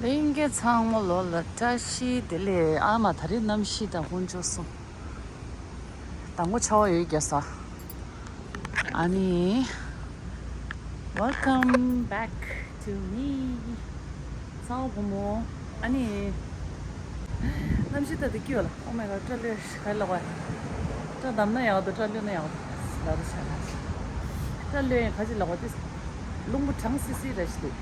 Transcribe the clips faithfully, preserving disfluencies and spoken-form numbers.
ལྷན་རྒྱས་ཚང་མ་ལོ་ལ་བཀྲ་ཤིས་བདེ་ལེགས། ཨ་མ་ད་རེས་གནམ་གཤིས་དང་ཧུན་ཅོ་སོང་། དང་པོ་ཆར་པ་ཡོད་རྒྱུ་ས། ཨ་ནི། Welcome back to me. ཚ་བོ་བུ་མོ། ཨ་ནི། གནམ་གཤིས་ད་དེ་སྐྱིད་པ་ལ། Oh my god, སྐྲ་ལོས་ག་རེ་ལབ་པ། སྐྲ་བསྡམས་ན་ཡག་འདུག་སྐྲ་གློད་ན་ཡག་འདུག་ལབ་རེ་བྱས་ན། སྐྲ་གློད་ཡང་ག་ཅི་ལབ་པ་དེ། རླུང་བུ་གྲང་སི་སི་རེ་ཞིག་འདུག་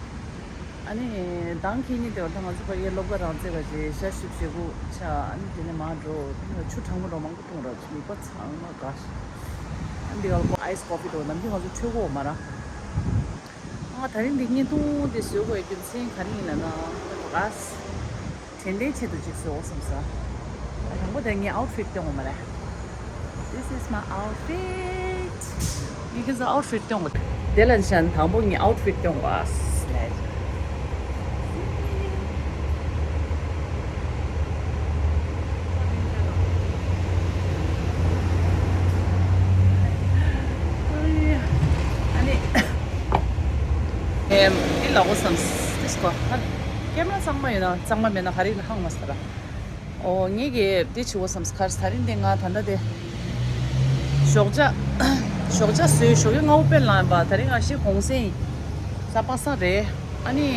ཨ་ནི། མདང་ཁེ་ཉིན་དེ་བར་ད་ང་ཚོ་ཕ་གིའི་སློབ་གྲྭ་རང་བཙས་པ་རྗེས་ཞག་བཞི་བཅུ་ཞེ་དགུ་ཆགས། ཨ་ནི་དེ་ནས་མར་འགྲོ། དེ་ནས་ཆུ་གྲང་མོ་འདྲ་མང་པོ་འཐུང་ར། མིད་པ་ཚང་མ་དགའ་ཤག་ཨ་ནི་འདི་ག་ལ་ཨའི་སི་ཀོ་ཕི་འདྲ་ནམ་རྒྱུན་ང་ཚོ་མཆོད་ཀོ་མ་ར། ང་དེ་རིང་འདི་བརྙན་ཐུང་འདི་བཟོ་དགོས་རྒྱུ་མཚན་ག་རེ་ཡིན་ལབ་ན། ད་ག་དྲན་རྟེན་ཆེད་དུ་ཅིག་བཟོ་དགོས་བསམ་སོང་། ཨ། དང་པོ་དེ་ངའི་ཨའུཊ་ཕིཊ་སྟོན་དགོས་མ་རེད། This is my outfit. ངས་ཁྱེད་ཚོ་ཨའུཊ་ཕིཊ་སྟོན་དགོས། དེ་ལ་ནི་དང་པོ་ངའི་ཨའུཊ་ཕིཊ་སྟོན་དགོས། ཨ་ནི། ཨེམ། འདི་ལབ་དགོས་བསམ། ཏིས་ཀོ། ཨ། ཀེམ་ར་གཙང་མ་ཡོད་ན་གཙང་མ་མེད་ན་ག་རེ་ཡིན་ན་ཧང་མ་སྟེར། ཨོ། ངེད་ཀྱིས་འདི་བྱེད་དགོས་བསམ། ག་རེ་ཟེར། དེ་རིང་འདི་ང་ད་ལྟ་དེ་ཞོགས་ཇ། ཞོགས་ཇ་བཟོས། ཞོགས་ཀའི་སྔ་པོ་དཔེ་ལངས་པ། དེ་རིང་ང་ཤི་གུང་སེང་ཡིན། གཟའ་པ་སངས་རེད། ཨ་ནི།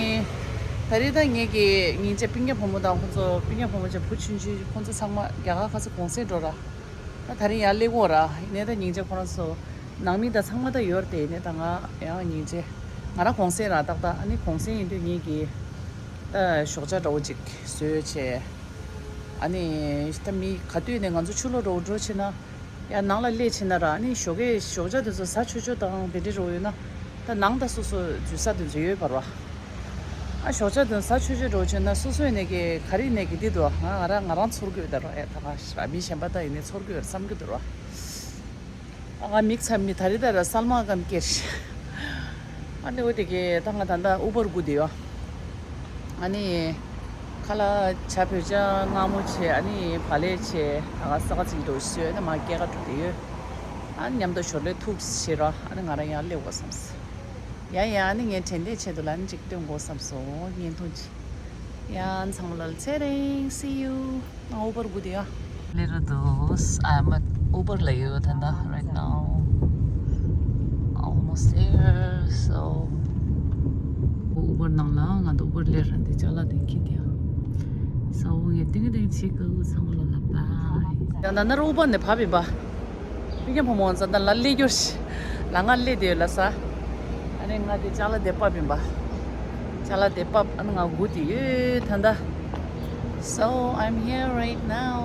དེ་རིང་ད་ངེད་ཀྱི་སྙིང་རྗེ་སྤུན་ཀྱག་བུ་མོ་དང་ཁོང་ཚོ། སྤུན་ཀྱག་བུ་མོ་བྱས་བུ་ཆུང་ཆུང་ཁོང་ཚོ་ཚང་མ་རྒྱ་གར་ཁ་སང་གུང་སེང་འགྲོ་ར། ད་དེ་རིང་ཡར་སླེབས་ཀྱི་ཡོད་ར། ཡིན་ནའི་ད་སྙིང་རྗེ་ཁོ་རང་ཚོ། ནང་མི་དང་ཚང་མ་ད་ཡོད་རེད་དེ། ཡིན་ནའི་ད་ང་ཡང་སྙིང་རྗེ། ང་རང་གུང་སེང་ར་ཏག་ཏག་ཨ་ནི་གུང་སེང་ཡིན་དུས་ངེད་ཀྱིས་ད་ཞོགས་ཇ་འདྲ་བོ་ཅིག་བཟོས་བྱས། ཨ་ནི་ད་མི་ག་དུས་ནས་ང་ཚོ་ཕྱི་ལོགས་འགྲོ་འགྲོ་ཕྱིན་ན། ཡང་ནང་ལ་སླེབས་ཕྱིན་ན་ར། ཨ་ནི་ཞོགས་ཀས་ཞོགས་ཇ་དེ་ཚོ་ཟ་ཆོག་ཆོག་དང་དེ་འདྲ་རོ་ཡོད་ན། ད་ནང་ད་སོ་སོ་འཛུལ་ས་དེ་ཚོ་ཡོད་པ་ར། ཨ། ཞོགས་ཇ་དེ་ཟ་ཆོག་ཆོག་འགྲོ་བྱས་ན་སོ་སོ་ཡིན་ནའི་ག་རེ་ཡིན་ནའི་ག་འདི་འདུག་ང་ང་རང་ང་རང་ཚོར་གྱི་ཡོད་ད་ར། ཨེ། ད་ག་ཞིག་ར་མི་གཞན་པ་ད་ཡིན་ནའི་ཚོར་གྱི་ཡོད་བསམ་གྱི་འདུག་ར། ཨ། ང་མིག་ཚ་མི་ད་རེས་ད་ར་སལ་མ་གམ་ཀེར། ཨ་ནི་འོ་དེ་གས་ད་ང་ད་ལྟ་ཨུ་བར་སྒུག་བསྡད་ཡོད། ཨ་ནི་ཁ་ལག་ཇ་བོད་ཇ་མངར་མོ་བྱས། ཨ་ནི་བག་ལེབ་བྱས། ད་ག་ས་ག་ཅིག་འགྲོ་ཞོད་ད་མར་སྐྱེལ་ག་འགྲོ་བསྡད་ཡོད། ཨ་ནི་མཉམ་དུ་ཞོར་ལས་ཐུག་བྱེད་ར། ཨ་ནི་ང་རང་ཡར་སླེབས་དགོས་བསམ་སོང་། ཡ་ཡ། ཨ་ནི་ངས་དྲན་རྟེན་ཆེད་དུ་ལ་ནི་ཅིག་སྟོན་དགོས་བསམ་སོང་། བརྙན་ཐུང་ཅིག་ཡ། ཚང་མ་ལ་ཚེ་རིང་། See you. ང་ཨུ་བར་སྒུག་བསྡད་ཡོད། སླེབས་ར་འདུག I'm at Uber ལ་ཡོད་ད་ལྟ། Right now. Almost there. So. ཨུ་བར་ནང་ལ་ང་ད་ཨུ་བར་སླེབས་ར། འདི་ཅ་ལག་དེ་འཁྱེར་བསྡད་ཡོད། So ངས་ཏིང་ཏིང་བྱེད་དགོས། ཚང་མ་ལ་ལ་བའི། ཡང་ན་ན་རུ་ཨུ་བར་ནས་བབས་ཡིན་པ། སྤུན་ཀྱག་བུ་མོ་ཚོ་ད་ལ་སླེབས་རྒྱུ་རེད། ལ་ང་སླེབས་བསྡད་ཡོད་ལ་ས། ཨ་ནི་ང་དེ་ཅ་ལག་དེ་ཕབ་ཡིན་པ། ཅ་ལག་དེ་ཕབ། ཨ་ནི་ང་སྒུག་བསྡད་ཡོད་ད་ལྟ། So I'm here right now.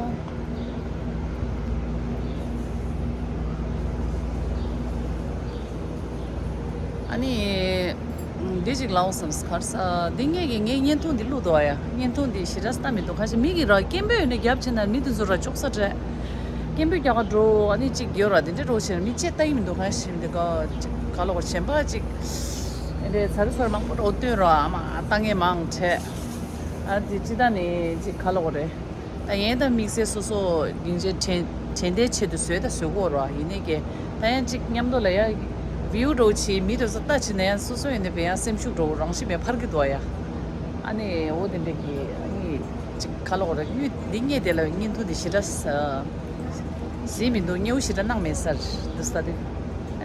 ཨ་ནི། འདི་ཅིག་ལབ་དགོས་བསམ། ག་རེ་ཟེར། འདི་ངེད་ཀྱིས་ངའི་བརྙན་ཐུང་འདི་བླུགས་འདུག་ཨ། ཡ། བརྙན་ཐུང་འདི་ཞེ་དྲག་ལྟ་མི་འདུག་ཁ་ཤས་མི་གིས་ར་སྐད་འབོད་ཡོད་ན་རྒྱབ་བྱས་ན་མི་དེ་ཚོ་ར་ཅོག་ཙེ་སྤྲད། སྐད་འབོད་རྒྱག་ག་འགྲོ། ཨ་ནི་ཅིག་ཡོད་ར། དེ་འདྲ་འགྲོ་བྱས་ན་མི་ཅིག་ལྟ་ཡི་མི་འདུག་ཁ་ཤས་མི་འདི་ག་ཅིག་ག་ལ་གོ་གཞན་པ་ཅིག་དེ་འདྲའི་ཚ་རུ་ཚོར་མང་པོ་འགྲོ་སྟོན་ར། ཨ་མ་ལྟ་མཁན་མང་དྲགས། ཨ་དེ་ཅི་ད་ནི་ཅིག་ག་ལ་གོ་རེད། ད་ཡན་ད་དམིགས་བསལ་སོ་སོ་སྙིང་རྗེ་དྲན་དྲན་རྟེན་ཆེད་དུ་བཟོས་ད་བཟོ་གོ་ར། ཡིན་ནའི་གི་ད་ཡང་ཅིག་མཉམ་དུ་ལ་ཡ་བིའུ་འགྲོ་བྱེད་མི་དེ་ཚོ་ལྟ་བྱེད་ན་ཡང་སོ་སོ་ཡིན་ནའི་བས་ཡང་སེམས་ཤུགས་འགྲོ་རང་ཤི་མེད་འཕར་གི་འདུག་ཡ། ཨ་ནི་འོ་དེ་འདྲ་གི་ཨ་ནི་ཅིག་ག་ལ་གོ་ར། དངོས་འདི་ངས་དེ་ལ་བརྙན་ཐུང་འདི་ཞེ་དྲག་གཟིགས་མི་འདུག་སྙན་པོ་ཞེ་དྲག་གནང་མེད་ས་རེད་འདུག་ས་དེ།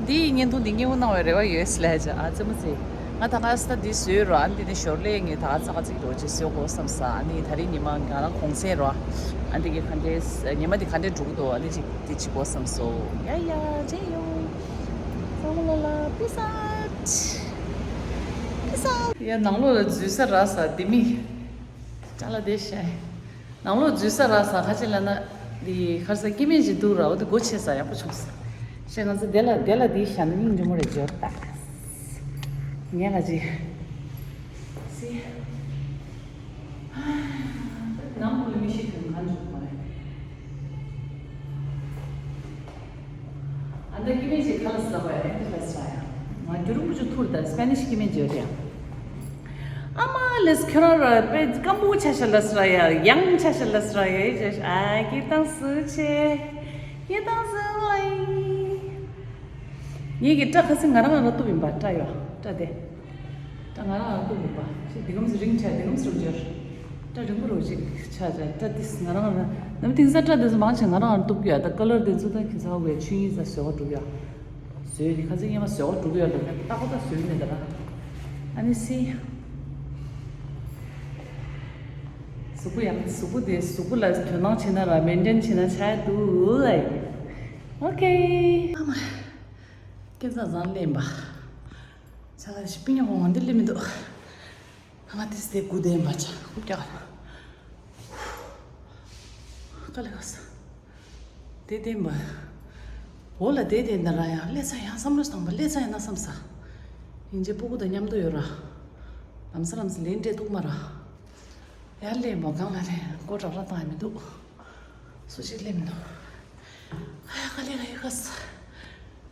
འདི་བརྙན་ཐུང་འདི་སྙན་པོ་གནང་བའི་རེ་བ་ཡོད་ལས་ཀྱང་ཨ་ཙི་མོ་ཙི། ང་ད་ག་ས་འདི་བཟོས་རོགས། ཨ་འདི་ནི་ཞོར་ལས་ངས་ད་ག་ཙག་ཙིག་རོགས་ཅིག་བཟོ་དགོས་བསམ་ས། ཨ་ནི་ད་རིང་ཉི་མ་ང་རང་གུང་སེང་རོགས། ཨ་འདི་གི་ག་འདྲས་ཉི་མ་འདི་ག་འདྲས་འགྲོ་གི་འདུག་ཨ་འདི་ཅིག་འདི་བྱེད་དགོས་བསམ་སོང་། ཡ་ཡ་ཇེ་ཡོང་། ཚང་མ་ལ་ལ་peace out. Peace out. ཡ་ནང་ལོགས་ལ་འཛུལ་ས་རག་ས་འདི་མི། ཅ་ལག་དེ་བཤད། ནང་ལོགས་འཛུལ་ས་རག་ས་ཁ་ཅིག་ལ་ན། འདི་ཁར་ས་སྐྱེ་དམན་ཅིག་འདུག་ར། འོ་དེ་སྒོ་ཕྱེ་ས་ཡག་པོ་བྱུང་ས། ཤེས་ང་ཚོ་དེ་ལ་དེ་ལ་འདི་བཞག་ན་སྙིང་རྗེ་མོ་རེད་འཇོར་ད། ངས་ང་ཅི། སི། ནང་ཁུལ་མི་ཤེས་དོན་གང་བྱུང་བ་རེད། ཨ་ནི་སྐྱེ་དམན་ཅིག་ག་ལ་ཟ་བ་ཡ་ཨེ་འདི་ལ་ཟ་ཡ། ང་རྒྱུ་རུ་མུ་ཆུ་ཐུར་ད་སྤེ་ནིཤ་སྐྱེ་དམན་ཅིག་ཡོད་རེད་ཡ། ཨ་མ་ལེས་ཁྱོད་རང་ར་པེ་སྐམ་པོ་ཆ་ཤ་ལ་ཟ་ཡ་ཡང་ཆ་ཤ་ལ་ཟ་ཡ་ཨེ་ཅེ་ཨ་ཀི་ཏང་སུ་ཆེ་ཀི་ཏང་སུ་ལའི། ངེད་ཀྱི་སྐྲ་ཁ་སང་ང་རང་ང་རང་གཏུབ་ཡིན་པ་སྐྲ་ཡོ་སྐྲ་དེ། ད་ང་རང་ལ་གཏུབ་དགོས་པ་ཅི་འདི་གམ་སི་རིང་ཆ་འདི་གམ་སི་རུ་འབྱོར། སྐྲ་རིང་པོ་རུ་ཅིག་ཆ་ཆ་སྐྲ་ཏིས་ང་རང་ལ་ནམ་ཐིང་ས་སྐྲ་འདི་ཚོ་མང་ཆེ་ང་རང་ལ་གཏུབ་ཀྱི་ཡ། ད་ཀ་ལར་འདི་ཚོ་ད་ཁྱི་ཚ་བའི་ཆུ་ཡིན་ས་བཟོ་བ་འགྲུབ་ཡ། བཟོས་ནི་ཁ་ཚིག་ཉེ་མ་བཟོ་བ་འགྲུབ་ཡ་འགྲོ་ད་ལྟ་ཁོ་ད་བཟོས་ནི་ད་ར། ཨ་ནི་སི། གཟུགས་པོ་ཡང་གཟུགས་པོ་དེ་གཟུགས་པོ་ལ་དོ་སྣང་བྱེད་ན་ར་མེན་ཊེན་བྱེད་ན་ཆ་ཡ་འདུག་ལ། ཨོ་ཁེ། ཨ་མ། སྐྱེ་འཚར་ཟང་ལེན་པ། ཆ་ལ་ཤི་པི་ཉ་ཧོང་འདི་ལེ་མི་འདུག་ང་དེ་སྟེ་དགུ་ལྡན་པ་ཆ་ཀུབ་ཀྱག་ཀ་ལེ་ག་ས། དེ་ལྡན་པ། འོ་ལ་དེ་ལྡན་ད་ར་ཡང་ལེ་ཚ་ཡང་བསམ་བློ་བཏང་པ་ལེ་ཚ་ཡང་ན་བསམ་ས། ཡིན་ཅེ་སྤུ་གུ་དང་མཉམ་དུ་ཡོད་ར། ལམ་ས་ལམ་ས་ལེན་འདྲེ་ཐུག་མ་ར། ཡར་ལེན་པ་གང་ལ་ལེན་མགོ་གྲག་ར་བཏང་ཡ་མི་འདུག་སུ་ཞིག་ལེན་མི་འདུག་ཨ་ཡ་ག་ལེ་ག་ཡི་ག་ས།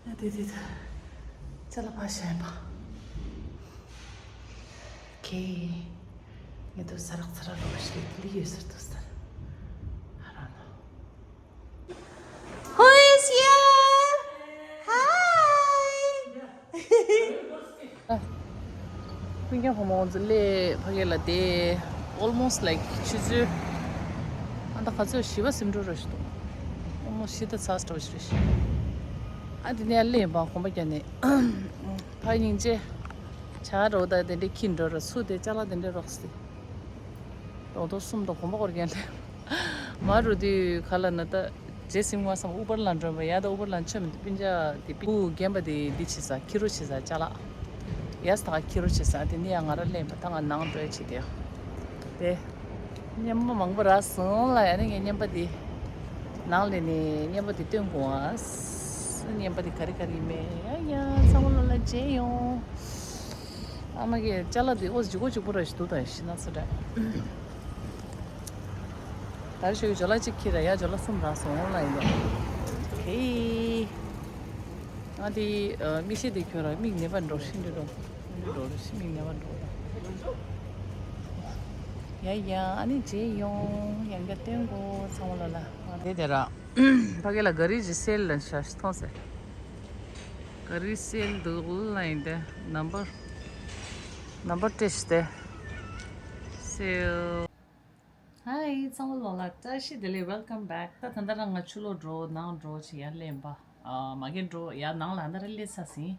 ཡ་དེ་དེ་དེ། ཅ་ལ་ཕ་ཤ་ཡ་པ། ཁེ། ངེད་དུ་ས་རག་ས་རག་རོ་ཤི་ལི་ཡོད་ཟེར་དུ་ས་ར། ཧ་ར་ནོ། Who is here? Hi! སྤུན་ཀྱག་ཕོ་མོ་ཚོ་སླེབས་ཕ་གི་ལ་དེ་almost like ཆུ་ཚོད་ཨ་ད་ག་ཚོད་བཞི་པ་ཟིན་འགྲོ་ར་ཞིག་འདུག almost ཤི་ད་ཚ་སྟོ་ཞིག་རེད་ཤི། ཨ་དེ་ནས་སླེབས་པ་གོམ་པ་རྒྱབ་ནས་ཕ་སྙིང་རྗེ། ཇ་རོགས་ད་དེ་འདྲས་ཁྱི་འགྲོ་ར་ཚུ་དེ་ཅ་ལག་དེ་འདྲས་རོགས་སི། རོགས་ཏོ་གསུམ་དང་གོམ་པ་སྐོར་རྒྱན་ལས། མ་རུ་དུས་ག་ལ་ན་ད་རྗེས་ཟིན་མ་སང་ཨུ་པར་ལ་འགྲོ་བ་ཡ་ད་ཨུ་པར་ལ་ཆོད་མི་འདུག་སྤུན་ཀྱག་དེ་པི་ཨུ་རྒན་པ་དེ་འདི་བྱེད་ས་ཁྱི་རོ་བྱེད་ས་ཅ་ལག་ཡ་ས་ད་ཁྱི་རོ་བྱེད་ས་དེ་ནི་ཡ་ང་ར་ལེན་པ་ད་ང་ནང་འགྲོ་ཡ་བྱེད་དེ་ཡ། དེ། སྙན་པ་མང་པོ་རག་སོང་ལ་ཡ་ནི་ངས་སྙན་པ་འདི། ནང་ལས་ནས་སྙན་པ་འདི་སྟོན་དགོས་ཨ། སྙན་པ་འདི་ག་རེ་ག་རེ་ཡིན་མེད་ཡ་ཡ་ཚང་མ་ལོ་ལ་མཇལ་ཡོང་། ཨ་མ་གི་ཅ་ལག་འདི་ཨོ་ཟི་ཇི་གོ་ཅིག་པོ་ར་ཞིག་འདུག་ད་ཤི་ན་ས་འདྲ། ད་རེ་ཞོ་གི་ཇོ་ལ་གཅིག་ཁྱེར་ར་ཡ་ཇོ་ལ་གསུམ་རག་སོང་ལ་ཡིན་ནོ། ཧེ། ང་དེ་མིག་ཤེལ་དེ་ཁྱོད་ར་མིག་ནད་པ་འགྲོ་ཤི་འདྲི་འགྲོ། འགྲོ་རུ་ཤི་མིག་ནད་པ་འགྲོ་ད། ཡ་ཡ་ཨ་ནི་རྗེས་ཡོང་ཡང་བསྐྱར་སྟོན་དགོས་ཚང་མ་ལོ་ལ། ང་དེ་དེ་ར་ཕ་གི་ལ་ག་རི་ཇི་སེལ་ལ་ཤ་ཤི་མཐོང་ཟེར། ག་རི་སེལ་འདུག་ལ་ཡིན་ཏེ་ནམ་བར་ནམ་བར་སྤྲད་ཤི་སྟེ་སེལ། Hi ཚང་མ་ལོ་ལ་བཀྲ་ཤིས་བདེ་ལེགས། Welcome back. ད་ད་ལྟ་རང་ང་ཕྱི་ལོགས་འགྲོ་ནང་འགྲོ་ཆེ་ཡར་ལེན་པ། ཨ་མ་གི་འགྲོ་ཡར་ནང་ལ་ད་རེ་སླེབས་ས་ཟིན།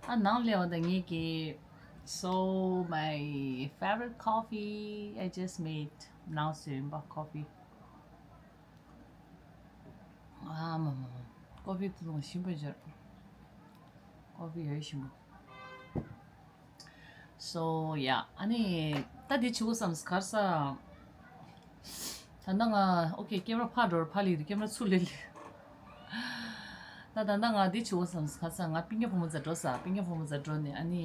ཨ་ནང་སླེབས་པ་ད་ངེད་ཀྱི། So my favorite coffee I just made. ནང་བཟོས་ཡིན་པ་ཀོ་ཕི། ཨ་མ་མ་མ། ཀོ་ཕི་ཐུང་ཞིམ་པོ་འབྱོར། ཀོ་ཕི་ཡོད་ཞིམ་པོ། So yeah ཨ་ནི་ད་འདི་བྱེད་དགོས་བསམ་གར་ས། ད་ལྟ་ང་ཨོ་ཁེ་ཀེམ་ར་ཕར་འགྲོ་ར་ཕར་ལི་འདུག་ཀེམ་ར་ཚུར་ལི་ལི། ད་ད་ལྟ་ང་འདི་བྱེད་དགོས་བསམ་གར་ས་ང་སྤུན་ཀྱག་བུ་མོ་ཚ་འགྲོ་ས་སྤུན་ཀྱག་བུ་མོ་ཚ་འགྲོ་ནས་ཨ་ནི་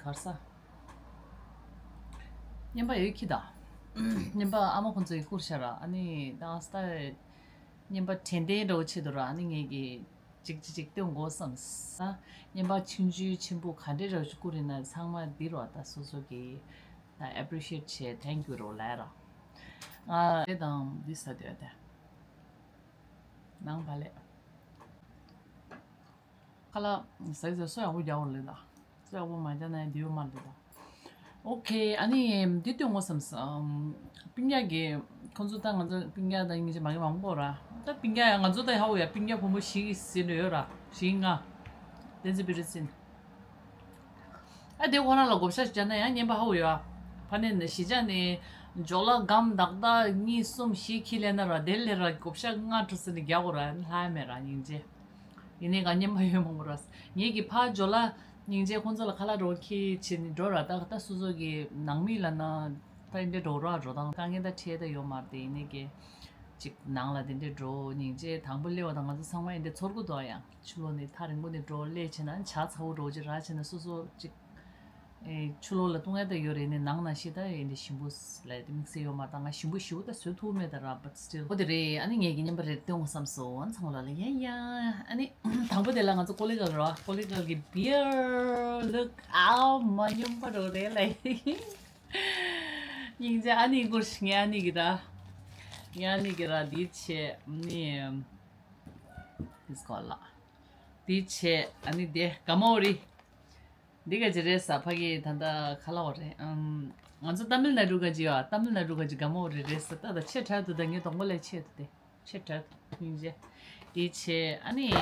གར་ས། རྔན་པ་ཡོད་ཁྱི་ད། རྔན་པ་ཨ་མ་ཁོང་ཚོ་ཡི་བསྐུར་ཤ་ར་ཨ་ནི་ད་ང་སྟ། རྔན་པ་དྲན་རྟེན་འདྲ་བོ་ཆེད་དུ་ར་ཨ་ནི་ངེད་ཀྱི། ཅིག་ཅིག་ཅིག་སྟོན་དགོས་བསམ་ས། རྔན་པ་ཆུང་ཆུང་ཆེན་པོ་ག་འདྲས་ར་ཞིག་བསྐུར་ཡིན་ན་ཚང་མ་འདི་རོ་ད་སོ་སོ་གི་ད་appreciate་བྱེད་thank you་རོ་ལ་ར། ང་དེ་དང་འདི་ས་དེ་དེ་ནང་བ་ལས། ཁ་ལག་ཟ་ཟ་སོ་ཡག་པོ་རྒྱག་འོ་ལེ་ད། སོ་ཡག་པོ་མ་རྒྱག་ན་ཡང་འདི་ཡོད་མ་རེད་ད། ཨོ་ཁེ་ཨ་ནི་འདི་སྟོན་དགོས་བསམ་སོང་། སྤུན་ཀྱག་གི་ཁོང་ཚོ་ད་ང་ཚོ་སྤུན་ཀྱག་ད་ཡིན་གཅིག་མ་གི་མང་པོ་ར། ད་སྤུན་ཀྱག་ཡང་ང་ཚོ་ད་ཧ་གོ་ཡ་སྤུན་ཀྱག་བུ་མོ་བཞི་གི་ཟེར་འདྲ་ཡོད་ར་བཞི་ལྔ། བསྟན་འཛིན་པི་རི་སིན། ཨ་དེ་ཁོ་རང་ལ་བགོ་བཤའ་བྱས་ན་ཡང་རྔན་པ་ཧ་གོ་ཡོད་ཨ། ཕ་ནས་ནས་གཞིས་ཆགས་ནས་ཇོ་ལ་སྒམ་དག་ད་གཉིས་གསུམ་བཞི་ཁྱི་ལེན་ན་ར་དེ་ལས་ར་བགོ་བཤའ་ལྔ་དྲུག་ཟེར་ནས་རྒྱག་གོ་ར་ལྷ་མེད་ར་སྙིང་རྗེ། ཡིན་ནའི་ག་རྔན་པ་ཡོད་མང་པོ་ར། ངེད་ཀྱི་ཕ་ཇོ་ལ་སྙིང་རྗེ་ཁོང་ཚོ་ལ་ཁ་ལག་འགྲོ་ཁྱི་བྱེད་ནས་འགྲོ་ར་ད་ད་སོ་སོ་གི་ནང་མི་ལ་ན་ད་འདྲ་འགྲོ་ར་འགྲོ་དང་དཀའ་ངལ་ད་འཕྲད་ད་ཡོད་མ་རེད་དེ་ཡིན་ནའི་གི། ཅིག་ནང་ལ་དེ་འདྲས་འགྲོ་སྙིང་རྗེ་དང་པོ་སླེབས་པ་དང་ང་ཚོ་ཚང་མ་ཡིན་དེ་ཚོར་གི་འདུག་ཡང་ཕྱི་ལོགས་ནས་ཐག་རིང་པོ་ནས་འགྲོ་སླེབས་བྱས་ན་ཇ་ཚ་བོ་འགྲོ་ཅིག་རག་བྱས་ན་སོ་སོ་ཅིག་ཨེ་ཕྱི་ལོགས་ལ་བཏུང་ཡ་ད་ཡོད་རེད་ནས་ནང་ན་ཤི་ད་ཡིན་དེ་ཞིམ་པོ་ལ་དེ་དམིགས་བསལ་ཡོད་མ་ད་ང་ཞིམ་པོ་ཞིམ་པོ་ད་བཟོ་ཐུབ་མེད་ད་ར་but still ཨོ་དེ་རེད། ཨ་ནི་ངེད་ཀྱི་རྔན་པ་རེད་སྟོན་དགོས་བསམ་སོང་ཚང་མ་ལ་ལ་ཡ་ཡ། ཨ་ནི་དང་པོ་དེ་ལ་ང་ཚོ་ཀོ་ལི་གལ་ར་ཀོ་ལི་གལ་གི་beer look ཨ་མ་སྙོམས་པ་འགྲོ་རེད་ལ། སྙིང་རྗེ་ཨ་ནི་སྐོར་ཞིག་ངས་ཨ་ནི་གི་ར། ངས་ཨ་ནི་གི་ར་འདི་བྱས་ནི། འདི་སྐོར་ལ། འདི་བྱས་ཨ་ནི་དེ་ག་མོ་རི། འདི་ག་ཅི་རེད་ཟ། ཕ་གི་ད་ལྟ་ཁ་ལ་བ་རེད། ཨམ། ང་ཚོ་ཏ་མིལ་ནཱ་ཌུ་ག་ཅི་ཡོད། ཏ་མིལ་ནཱ་ཌུ་ག་ཅི་དགའ་མོ་རེད་རེད་ཟ། ད་ད་ཆེ་དྲག་ཏུ་ད་ངའི་གདོང་པ་ལས་ཆེ་ཏུ་དེ་ཆེ་དྲག་སྙིང་རྗེ། འདི་ཆེ་ཨ་ནི་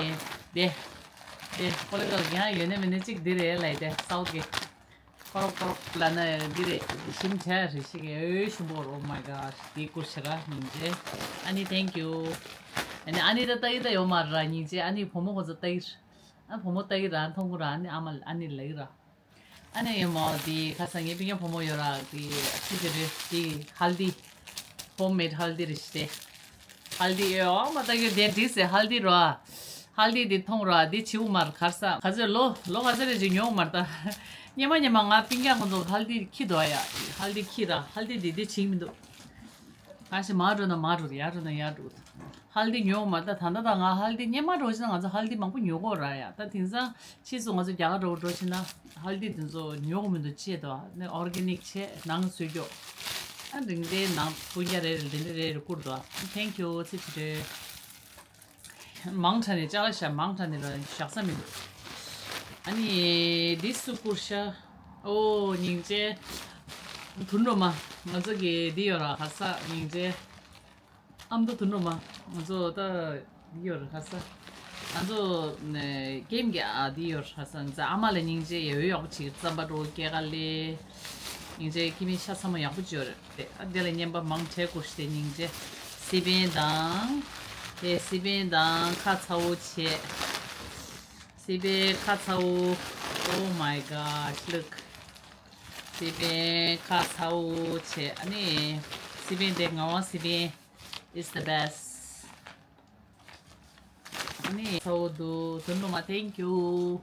དེ་དེ་ཀོ་ལི་ག་ཡང་ཡོད་ནས་མེད་ནས་གཅིག་འདི་རེད་ལ། དེ་སའོ་གི་ཀོ་རོག་ཀོ་རོག་ལ་ན་འདི་རེད། ཞིམ་ཆ་རེ་ཞིག་ཨོ་ཞིམ་པོ། Oh my god། འདི་ཀུར་ཤ་ར་སྙིང་རྗེ། ཨ་ནི་thank you། ཨ་ནི་ཨ་ནི་ད་ལྟ་ཡི་ད་ཡོད་མ་ར་སྙིང་རྗེ། ཨ་ནི་བུ་མོ་ཁོ་ཚོ་ལྟ་ཡི་ར། ཨ་བུ་མོ་ལྟ་གི་ར་མཐོང་གི་ར། ཨ་ནི་ཨ་མ་ཨ་ནི་ལ་གི་ར། ཨ་ནི་ཡོད་མོ་དེ་ཁ་སང་ངའི་སྤུན་ཀྱག་བུ་མོ་ཡོད་ར། དེ་ཅི་ཅི་རེད་དེ་ཧལ་དི། ཧོམ་མེད་ཧལ་དི་རེད་ཤི་དེ། ཧལ་དི་ཨེ་ཨ་མ་ལྟ་གི་དེ་འགྲིག་སེ་ཧལ་དི་ར། ཧལ་དི་དེ་མཐོང་ར་དེ་བྱིའུ་མར་ཁར་ས་ག་ཚོད་ལོ་ལོ་ག་ཚོད་རེད་ཅིག་ཉོ་མར་ད། ཉི་མ་ཉི་མ་ང་སྤུན་ཀྱག་ཁོང་ཚོ་ཧལ་དི་ཁྱི་དོ་ཡ། ཧལ་དི་ཁྱི་ར་ཧལ་དི་དེ་དེ་བྱིང་མི་འདུག་གང་ཞིག་མར་འགྲོ་ན་མར་འགྲོ། ཡར་འགྲོ་ན་ཡར་འགྲོ། ཧལ་དི་ཉོ་མ་ད་ད་ད་ད་ང་ཧལ་དི་སྙེ་མ་འགྲོ་ཕྱིན་ན་ང་ཚོ་ཧལ་དི་མང་པོ་ཉོ་གོ་ར་ཡ། ད་དེང་སང་ཕྱིས་སུ་ང་ཚོ་རྒྱ་གར་འགྲོ་འགྲོ་ཕྱིན་ན་ཧལ་དི་དེ་ཚོ་ཉོ་གོ་མི་འདུག་ཅེས་དོ་ནི་ཨོར་གེ་ནིག་ཆེ་ནང་བཟོས་རྒྱོ། ཨ་རིང་དེ་ནང་སྤུན་ཀྱག་རེ་རེ་དེ་འདྲ་རེ་རེ་བསྐུར་དོ། Thank you། ཚིག་ཅི་རེད། མང་དྲགས་ནས་ཅ་ལག་ཤ་མང་དྲགས་ནས་ལ་བཞག་ས་མི་འདུག་ཨ་ནི་འདི་སུ་བསྐུར་ཤ། ཨོ་སྙིང་རྗེ། དུ་འགྲོ་མ། ང་ཚོ་གི་འདི་ཡོད་ར་ཁ་ས་སྙིང་རྗེ། ཨ་མདོ་དུ་འགྲོ་མ། ང་ཚོ་ད་འདི་ཡོད་ར་ཁ་ས། ང་ཚོ་ཀེམ་གི་ཨ་འདི་ཡོད་ར་ཁ་ས། ང་ཚོ་ཨ་མ་ལ་སྙིང་རྗེ་ཡོད་ཡོད་པོ་ཅིག་རྩམ་པ་རོ་སྐྱེ་ག་ལེ། སྙིང་རྗེ་ཁྱི་མི་ཤ་ཚ་མོ་ཡག་པོ་ཅིག་ཡོད་རེད། དེ་ཨ་དེ་ལ་བརྙན་པ་མང་ཁྲལ་བསྐུར་ཤི་དེ་སྙིང་རྗེ། སི་པན་དང་། དེ་སི་པན་དང་ཁ་ཚ་བོ་བྱས། སི་པན་ཁ་ཚ་བོ། Oh my god look། སི་པན་ཁ་ཚ་བོ་བྱས། ཨ་ནི་སི་པན་དེ་ངག་དབང་སི་པན། It's the best། ཨ་ནི་ཚ་བོ་འདུག་དོན་ནོ་མ་thank you།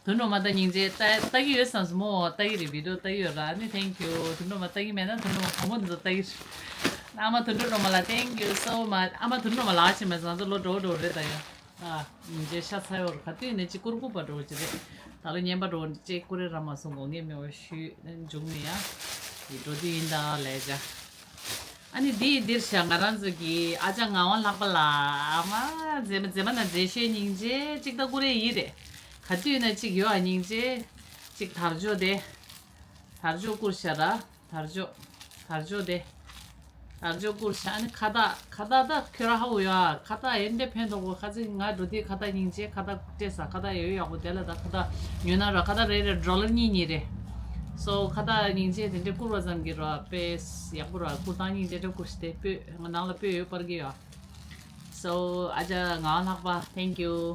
དོན་ནོ་མ་ད་སྙིང་རྗེ། ལྟ་ལྟ་གི་ཡོད་བསམ་སོང་མོ། ལྟ་གི་རེད། བི་ཌིའོ་ལྟ་གི་ཡོད་ར། ཨ་ནི་thank you། དོན་ནོ་མ་ལྟ་གི་མེད་ན་དོན་ནོ་མ་བུ་མོ་འདི་ཚོ་ལྟ་གི་རེད། ཨ་མ་དོན་ནོ་མ་ལ་thank you so much། ཨ་མ་དོན་ནོ་མ་ལགས་ཤི་མ་ཟང་ཚོ་ལོ་འགྲོ་འགྲོ་རེད་ད་ཡ། ཨ་སྙིང་རྗེ་ཤ་ཚ་ཡོད་ར། ག་དུས་ནས་ཅི་ཀུར་ཀུར་པ་འགྲོ་ཅི་རེད། ད་ལོ་བརྙན་པ་འགྲོ་ཅི་ཀུ་རེ་ར་མ་སོང་གོ་ངས་མེད་པ་ཞུས་འཇུག་ནི་ཡ། འགྲོ་དུས་ཡིན་ད་ལས་བྱ། ཨ་ནི་འདི་འདིར་བཞག་ང་རང་ཚོ་གི་ཨ་ཅག་ངག་དབང་ལྷག་པ་ལ། ཨ་མ་མཛེས་མ་མཛེས་མ་ན་མཛེས་ཤོས་སྙིང་རྗེ་གཅིག་ད་ཀུ་རེ་ཡིན་རེད། ག་དུས་ན་གཅིག་ཡོད་ཨ་སྙིང་རྗེ། གཅིག་དར་ལྕོག་དེ། དར་ལྕོག་བསྐུར་ཤ་ར། དར་ལྕོག་དར་ལྕོག་དེ། དར་ལྕོག་བསྐུར་ཤ་ཨ་ནི་ཁ་བཏགས་ཁ་བཏགས་ད་ཁྱོད་ར་ཧ་གོ་ཡོད་ཨ། ཁ་བཏགས་ཡན་དེ་ཕན་ཐོགས་པོ་ཁ་ཚིག་ང་འགྲོ་དུས་ཁ་བཏགས་སྙིང་རྗེ་ཁ་བཏགས་སྤྲད་ས། ཁ་བཏགས་ཡོད་ཡག་པོ་དེ་ལ་ད་ཁ་བཏགས་ཉོས་ན་ར་ཁ་བཏགས་རེ་རེ་ཌོ་ལར་གཉིས་གཉིས་རེད། སོ་ཁ་བཏགས་སྙིང་རྗེ་དེ་འདྲས་བསྐུར་བ་ཙམ་གྱིས་ར་དཔེ་ཡག་པོ་ར། བསྐུར་སྟངས་སྙིང་རྗེ་འདྲ་བསྐུར་ཤི་དེ་སྤོས་ང་ནང་ལ་སྤོས་ཡོད་པར་གི་ཡོད། སོ་ཨ་ཅག་ངག་དབང་ལྷག་པ་thank you།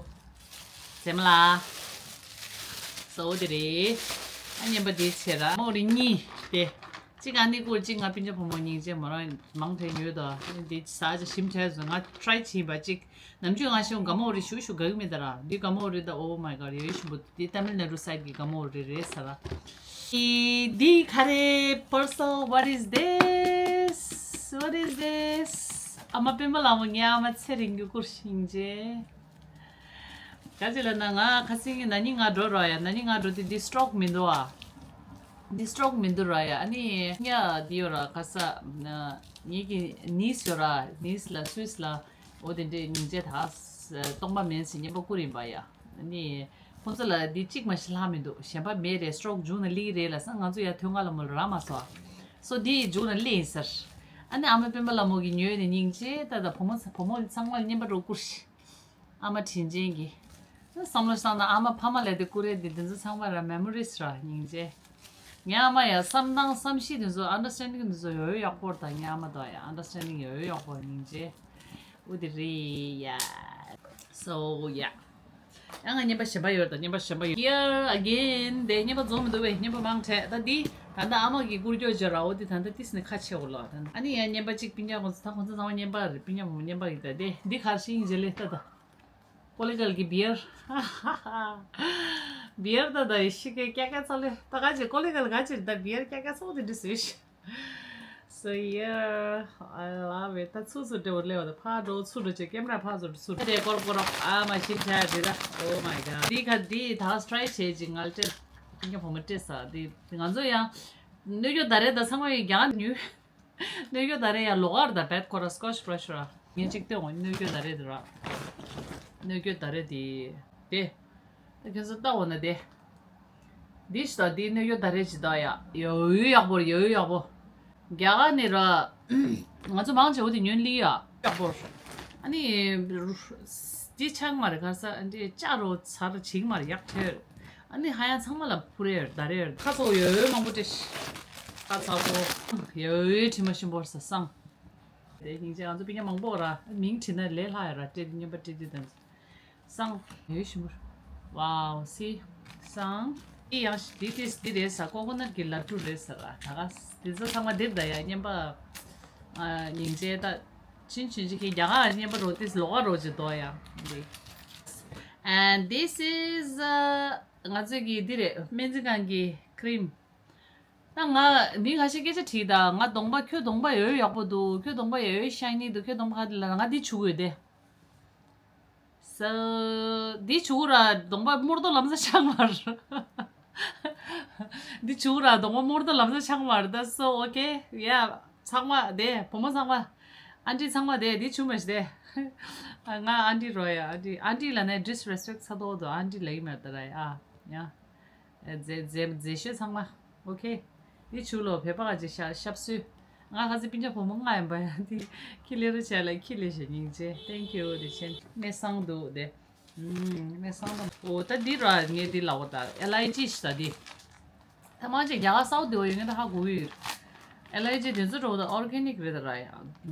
མཛེས་མ་ལགས། སོ་དེ་རེད། ཨ་བརྙན་པ་དེ་བྱེད་ར་མོ་རེ་གཉིས་དེ། གཅིག་ཨ་ནི་བསྐུར་གཅིག་ང་སྤུན་ཀྱག་བུ་མོ་སྙིང་རྗེ་མོ་རང་མང་དྲགས་ཉོས་དོ། ཨ་ནི་དེ་ཟ་ཅིག་ཞིམ་དྲགས་སོང་། ང་ཊ་རའི་བྱས་པ་གཅིག་ནམ་རྒྱུན་ང་ཤོང་ག་མོ་རེ་ཞུ་ཞུ་ག་གི་མེད་ད་ར། འདི་ག་མོ་རེ་ད། Oh my god ཡོད་ཞིམ་པོ། འདི་ཏ་མིལ་ནཱ་ཌུ་སའིཌ་གི་ག་མོ་རེ་རེད་ཟ་ར། འདི་ག་རེ་parcel what is this what is this ཨ་མ་སྤེན་པ་ལགས་མོ་ངའི་ཨ་མ་ཚེ་རིང་གི་བསྐུར་སྙིང་རྗེ། ག་ཅི་ལ་ན་ང་ཁ་སང་ན་ནིང་ང་འགྲོ་རོགས་ཡ། ན་ནིང་ང་འགྲོ་དུས་འདི་སི་ཊོག་མི་འདུག་ཨ། འདི་སི་ཊོག་མི་འདུག་ར་ཡ། ཨ་ནི་ཡ་འདི་ཡོད་ར་ཁ་ས་ངེད་ཀྱི་ནིས་ཡོད་ར། ནིས་ལ་སུས་ལ་འོ་དེ་འདྲས་སྙིང་རྗེ་ད་སྟོང་པ་མིན་ཟེར་བརྙན་པ་བསྐུར་ཡིན་པ་ཡ། ཨ་ནི་ཁོང་ཚོ་ལ་འདི་གཅིག་མ་ཞིག་ལྷག་མི་འདུག་གཞན་པ་མེད་རེད། སི་ཊོག་མཇུག་ན་སླེབས་རེད་ལ་ས། ང་ཚོ་ཡ་ཐོན་ཁ་ལ་མོ་ར་མ་སོ། སོ་འདི་མཇུག་ན་སླེབས་ཡིན་ཟེར། ཨ་ནི་ཨ་མ་སྤེན་པ་ལ་མོ་གི་ཉོས་ནས་སྙིང་རྗེ་ད་ད་བུ་མོ་བུ་མོ་ཚང་མ་ལ་བརྙན་པ་འགྲོ་བསྐུར་ཤི། ཨ་མ་དྲིན་ཅན་གྱིས། བསམ་བློ་བཏང་ན་ཨ་མ་ཕ་མ་ལས་དེ་ཀུ་རེ་འདི་འདི་ཚོ་ཚང་མ་ར་མེ་མོ་རིས་ར་སྙིང་རྗེ། ངའི་ཨ་མ་ཡ་བསམ་སྟངས་བསམ་གཞིག་འདི་ཚོ་ཨན་ཌར་སི་ཊེན་ཌིང་འདི་ཚོ་ཡོད་ཡོད་ཡག་པོ་ར། ད་ངའི་ཨ་མ་དང་ཡ་ཨན་ཌར་སི་ཊེན་ཌིང་ཡོད་ཡོད་ཡག་པོ་སྙིང་རྗེ། འོ་དེ་རེད་ཡ། So yeah། ཡང་ང་བརྙན་པ་གཞན་པ་ཡོད་ད། བརྙན་པ་གཞན་པ་ཡོད། Here again དེ་བརྙན་པ་རྫོགས་མི་འདུག་བས། བརྙན་པ་མང་དྲགས་ད། འདི་ད་ལྟ་ཨ་མ་གི་བསྐུར་རྒྱུ་བྱས་ར། འོ་དེ་ད་ལྟ་ཏིས་ནས་ཁ་ཕྱེ་འོ་ལོ། ཨ་ནི་ཡང་བརྙན་པ་གཅིག་སྤུན་ཀྱག་ཁོང་ཚོ་ད་ཁོང་ཚོ་ཚང་མ་བརྙན་པ་རེད། སྤུན་ཀྱག་བུ་མོ་བརྙན་པ་ཡིན་ད། དེ་འདི་གར་ཤིང་ཇེ་ལེ་ད་ད། ཀོ་ལི་གལ་གྱི་བི་ཡར། བི་ཡར་ད་ད་ཡི་ཤི་ཀེ་ཀྱ་ཀྱ་ཚ་ལེ་ད། ག་ཅི་ཀོ་ལི་གལ་ག་ཅི་ད་བི་ཡར་ཀྱ་ཀྱ་ཚོགས་དེ་འདྲི་སུ་ཤི། So yeah, I love it. ད་ཚུ་ཚུ་འདྲེ་བོ་ལེ་བ་ད་ཕ་འགྲོ་ཚུ་འགྲོ་ཅེ་ཀེམ་ར་ཕ་ཚུ་ཚུ་དེ་ཀོར་ཀོར་ཨ་མ་ཤི་ཆ་དེ་ད། Oh my god. འདི་ག་འདི་ད་ཊ་རའི་བྱས་ཅིག་ང་ལ་སྤྲད། ཀེམ་བུ་མོ་སྤྲད་ས་དེ་ང་ཚོ་ཡང་གནོད་སྐྱོ་ད་རེད་ད། ཚང་མ་ཡི་རྒྱང་ཉུལ། གནོད་སྐྱོ་ད་རེད་ཡ། ལོག་ཨར་ད་བེད་ཁོ་ར་སྐོ་ཤི་པྲ་ཤི་ར། ངས་གཅིག་སྟོན་འོང་། གནོད་སྐྱོ་ད་རེད་དེ་ར། གནོད་སྐྱོ་ད་རེད་དེ། དེ། ད་ཁྱོད་ཚོ་ལྟ་འོ་ན་དེ། འདི་ཞིག་དང་འདི་གནོད་སྐྱོན་ད་རེས་ཅིག་ད་ཡ། ཡོ་ཡོ་ཡག་པོ་ཡོ་ཡོ་ཡག་པོ། རྒྱ་གར་ནས་ར། ང་ཚོ་མང་ཆེ་བོ་དེ་ཉོན་ལི་ཡ་ཡག་པོ། ཨ་ནི། འདི་ཆགས་མ་རེད་ཁ་ས་འདི་ལྕགས་རོ་ཚར་བྱིང་མ་རེད་ཡག་ཐེར། ཨ་ནི་ཧ་ཡང་ཚང་མ་ལ་ཕུ་རེར་ད་རེར་ཁ་ཚོ་ཡོ་ཡོ་མང་པོ་སྤྲད་ཤི། ཁ་ཚ་པོ། ཡོ་ཡོ་དྲི་མ་ཞིམ་པོར་ས་སང་། དེ་སྙིང་རྗེ་ང་ཚོ་པི་ཉ་མང་པོ་ར་མིང་བྲིས་ན་ལས་སླ་ཡ་ར་སྤྲད་དེ་སྙན་པ་སྤྲད་དེ་དང་། སང་། ཡོད་ཞིམ་པོ། Wow, see. སང་། འདི་ཡང་འདི་ཏིས་འདི་རེད་ས་ཀོ་ཀོ་ནཊ་གི་ལ་ཌུ་རེད་ས་ར་ད་ག་འདི་ཚོ་ཚང་མ་འདིར་ད་ཡ་སྙན་པ། ཨ་སྙིང་རྗེ་ད། ཆུན་ཆུན་ཅིག་གི་རྒྱ་གར་སྙན་པ་རོ་ཏིས་ལོག་ག་རོ་ཅི་དོ་ཡ་འདི། And this is ང་ཚོའི་གི་འདི་རེད་སྨན་རྩིས་ཁང་གི་ཁི་རིམ། ད་ང་མི་ཁ་ཤས་སྐད་ཆ་དྲིས་ད་ང་གདོང་པ་ཁྱོད་གདོང་པ་ཡོད་ཡག་པོ་འདུག་ཁྱོད་གདོང་པ་ཡོད་ཤའི་ནི་འདུག་ཁྱོད་གདོང་པ་ག་དེ་ལ་ང་འདི་བྱུག་ཡོད་དེ། ས། འདི་བྱུག་ར་གདོང་པ་རྨོར་དོ་ལམ་ས་ཆགས་མར། འདི་བྱུག་ར་གདོང་པ་རྨོར་དོ་ལམ་ས་ཆགས་མར་ད་so okay yeah ཚང་མ་དེ་བུ་མོ་ཚང་མ། ཨན་ཊི་ཚང་མ་དེ་འདི་བྱུག་མ་ཤི་དེ། ང་ཨན་ཊི་རོ་ཡ་ཨན་ཊི་ཨན་ཊི་ལ་ནས་ཌི་སི་རེ་སི་པེག་ཚ་དོ་དོ་ཨན་ཊི་ལ་ཡི་མེར་ད་ར་ཡ་ཡ། མཛེས་མཛེས་མཛེས་ཤོས་ཚང་མ། ཨོ་ཁེ། འདི་བྱུག་ལོ་བོད་པ་ག་ཅིག་ཤ་ཤབ་སུ། ང་ག་ཚོད་སྤུན་ཀྱག་བུ་མོ་ལྔ་ཡིན་པ་ཡ་འདི་ཁྱི་ལེ་རུ་བྱས་ལ་ཁྱི་ལེ་ཞེ་སྙིང་རྗེ། Thank you དེ་ཆེན་མེ་སང་འདུག་དེ། ཨུམ་མེ་སང་དང་ཨོ་ད་འདི་ར་ངས་འདི་ལ་འོ་ད་ཨེ་ལ་ཨི་ཇི་ཞིག་ད་འདི། ད་མ་ཅིག་རྒྱ་གར་སའུ་དེ་བ་ཡོད་ངས་ད་ཧ་གོ་གི་ཡོད། ཨེ་ལ་ཨི་ཇི་དེ་ཚོ་ར་འོ་ད་ཨོར་གེ་ནིག་རེད་ད་ར་ཡ།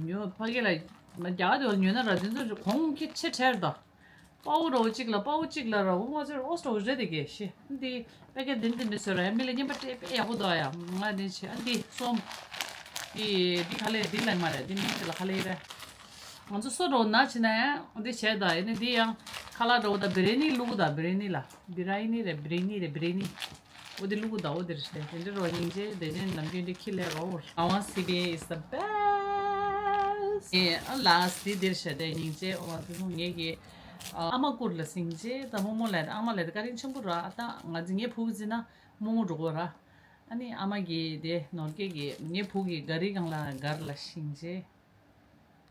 ཉོ་ཕ་གི་ལ་རྒྱ་གར་དེ་བ་ཉོ་ན་ར་དེ་ཚོ་གོང་ཁྱི་ཆེ་ཁྲེར་ད། དཔའ་བོ་རོ་གཅིག་ལ་དཔའ་བོ་གཅིག་ལ་རོ་ང་ཚོར་ཨོ་སྟོ་རེད་དེ་གས་ཤི། འདི་པེ་ཀེ་འདི་འདི་མི་བཟོ་ར་མི་ལ་ཉན་པ་སྤྲད་པས་ཡག་པོ་འདུག་ཡ། ང་འདི་ཆེ་ཨ་འདི་སོམ། འདི་འདི་ཁ་ལེ་འདི་ལ་མ་རེད་འདི་མི་ཚེ་ལ་ཁ་ལེ་རེད། ང་ཚོ་སོ་རོ་ན་ཆེ་ན་ཡང་འདི་བྱས་ད་ཡིན་ནི་འདི་ཡང་ཁ་ལག་རོ་ད་བི་རེ་ནི་བླུག་ད་བི་རེ་ནི་ལ་བི་ར་ཡི་ནི་རེད་བི་རེ་ནི་རེད་བི་རེ་ནི། འོ་དེ་ལུ་གུ་ཟླ་བོ་དེར་ཤེས་དེ་འདྲ་རོ་སྙིང་རྗེ་དེ་ནས་ནམ་རྒྱུན་དེ་ཁྱི་ལས་རོ། I want C B A is the best. ཨེ་ཨ་ལགས་དེ་དེར་ཤེས་དེ་སྙིང་རྗེ་འོ་དེ་ཚོ་ངེད་ཀྱི་ཨ་མ་བཀུར་ལ་སྙིང་རྗེ་ད་རྨོ་མོ་ལས་ཨ་མ་ལས་དེ་བཀའ་དྲིན་ཆེན་པོ་ར་ཨ་ད་ང་ཚོ་ངའི་བུ་གུ་ཟིན་ན་རྨོ་མོ་འགྲོ་གོ་ར། ཨ་ནི་ཨ་མ་གིས་དེ་ནོར་སྐད་ཀྱི་ངའི་བུ་གི་ག་རི་སྒང་ལ་གར་ལ་སྙིང་རྗེ།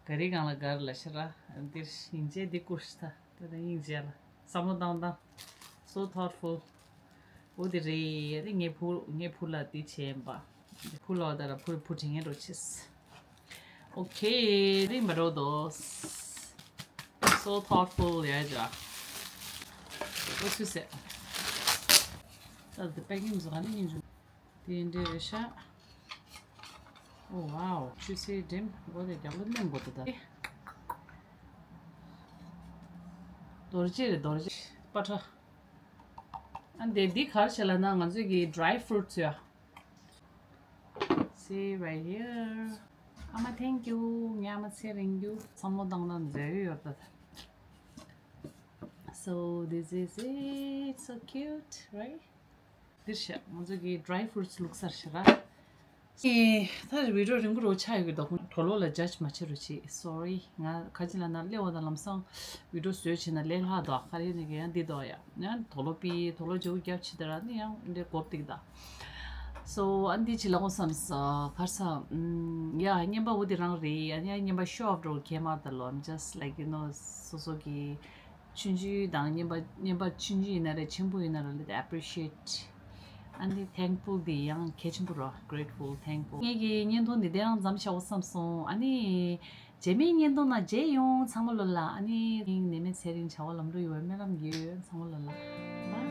ག་རི་སྒང་ལ་གར་ལ་ཤི་ར། འདིར་སྙིང་རྗེ་འདི་བཀུར་ཤི་ད། དེ་ད་སྙིང་རྗེ་ལ་བསམ་བློ་བཏང་བཏང་། So thoughtful. འོ་དེ་རེད་རེད་ངའི་བུ་ངའི་བུ་ལ་འདི་བྱས་ཡིན་པ། བུ་ལ་ད་ར་བུ་བུ་དྲིན་ངན་འགྲོ་ཆེས། Okay རིང་མ་འགྲོ་དོ། So thoughtful ཡ་ཇ། འོ་སུ་སེ། ད་དེ་པེ་ཀིང་བཟོ་ག་ནི་སྙིང་རྗེ། དེ་འདྲ་རེད་ཤག Oh wow, juicy dim. འོ་དེ་རྒྱབ་ལ་མནན་དགོས་འདུག་ད། རྡོ་རྗེ་རེད་རྡོ་རྗེ། པ་ཏྲ། ཨ་འདི་འདི་ག་རེ་བྱས་ལབ་ན་ང་ཚོའི་གི་dry fruits ཡ། See right here. ཨ་མ་thank you. ངའི་ཨ་མ་ཚེ་རིང་རྒྱུ། བསམ་བློ་བཏང་ན་མཛེས་ཡོད་ཡོད་ད། So this is it. So cute, right? འདིར་བཞག་ང་ཚོ་གི་dry fruits བླུགས་ཚར་ཤག་ར། ཨེ་ད་video རིང་པོ་རུ་ཆགས་ཡོད་ཀྱི་འདུག་གྲོ་ལོ་ལ་judge མ་བྱེད་རོགས་བྱེད། Sorry ང་ག་ཅི་ལབ་ན་སླེབས་པ་དང་ལམ་སང་video བཟོས་བྱས་ན་ལས་སླ་འདུག་ག་རེ་ནས་ཀྱི་ཡང་འདི་འདུག་ཡ། ཡང་དུག་ལོག་པི་དུག་ལོག་བརྗེ་པོ་རྒྱབ་བྱེད་དེ་ར་ནི་ཡང་འདི་འགོར་ཏིག་ད། So ཨ་འདི་ཅི་ལབ་དགོས་བསམ་ས་གར་ས། ཡ་རྔན་པ་འོ་དེ་རང་རེད། ཡ་ཡ་རྔན་པ་show off འགྲོ་གལ་མ་ད་ལོ། I'm just like you know སོ་སོ་གི་ཆུང་ཆུང་དང་རྔན་པ་རྔན་པ་ཆུང་ཆུང་ཡིན་ན་རེད་ཆེན་པོ་ཡིན་ན་རེད་let appreciate. ཨ་ནི་thankful དེ་ཡང་གལ་ཆེན་པོ་རེད། Grateful, thankful. ངེད་ཀྱི་བརྙན་ཐུང་འདི་དེ་རང་མཚམས་བཞག་དགོས་བསམ་སོང་། ཨ་ནི་རྗེས་མའི་བརྙན་ཐུང་ནང་མཇལ་ཡོང་ཚང་མ་ལོ་ལ། ཨ་ནི་ནད་མེད་ཚེ་རིང་བྱ་བ་ལམ་འགྲོ་ཡོང་བའི་སྨོན་ལམ་ཡོད་ཚང་མ་ལོ་ལ། Bye.